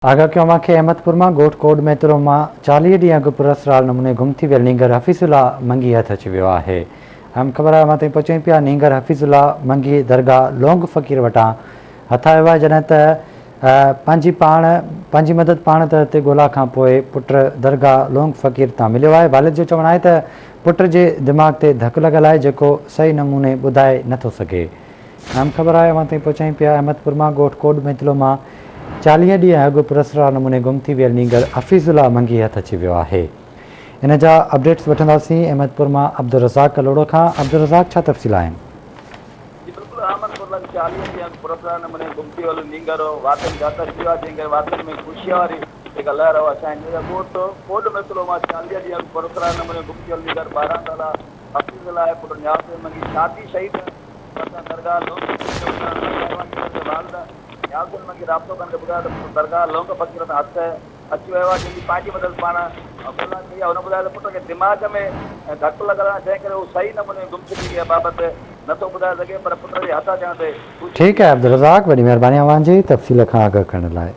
آگاهه ڪيو اوهان کي احمد پور مان ڳوٺ ڪوڏ ميترو مان 40 ڏينهن اڳ پراسرار نموني گم ٿي ويل نينگر حفيظ الله منگي هٿ اچي ويو آهي. اهم خبر آهي اوهان تائين پهچايون پيا نينگر حفيظ الله منگي درگاهه لونگ فقير وٽان هٿ آيو آهي جڏهن ته پنهنجي پاڻ پنهنجي مدد پاڻ تحت ڳولا کان پوء پٽ درگاهه لونگ فقير تان مليو آهي والد جو چوڻ آهي ته پٽ جي دماغ تي ڌڪ لڳل آهي جيڪو صحيح نموني ٻڌائي نٿو سگهي. اهم خبر آهي اوهان تائين پهچايون پيا احمد پور مان ڳوٺ ڪوڏ ميتلو مان 40 ڏينهن اڳ پراسرار نموني گم ٿي ويل نينگر حفيظ الله منگي هٿ اچي ويو آهي ان جا اپڊيٽس وٺنداسين احمد پور مان عبدالرزاق ڪلهوڙو کان عبدالرزاق ڇا تفصيل آهن. جي بلڪل احمد پور لڳ 40 ڏينهن اڳ پراسرار نموني گم ٿي ويل نينگر واتن کي هٿ اچي ويو آهي جنهن ڪري واتن ۾ خوشيء واري جيڪا لهر اها ڇانئجي وئي آهي ڳوٺ ڪوڏ ميتلو مان 40 ڏينهن اڳ پراسرار نموني گم ٿي ويل نينگر 12 سالا حفيظ الله پٽ نياز حسين منگي شادي شهيد ڀرسان درگاهه لونگ فقير جي اتان احوال ڏيندڙ جي والد نياز حسين منگي رابطو ڪندي ٻڌايو ته پٽ درگاهه لونگ فقير تان هٿ اچي ويو آهي جنهن جي پنهنجي مدد پاڻ ڳولا ڪئي آهي هن ٻڌايو ته پٽ کي دماغ ۾ ڌڪ لڳل آهي جنهن ڪري هو صحيح نموني گمشدگيء بابت نٿو ٻڌائي سگهي پر پٽ جي هٿ اچڻ تي خوشي ٺيڪ آهي عبدالرزاق وڏي مهرباني اوهان جي تفصيل کان آگاهه ڪرڻ لاء.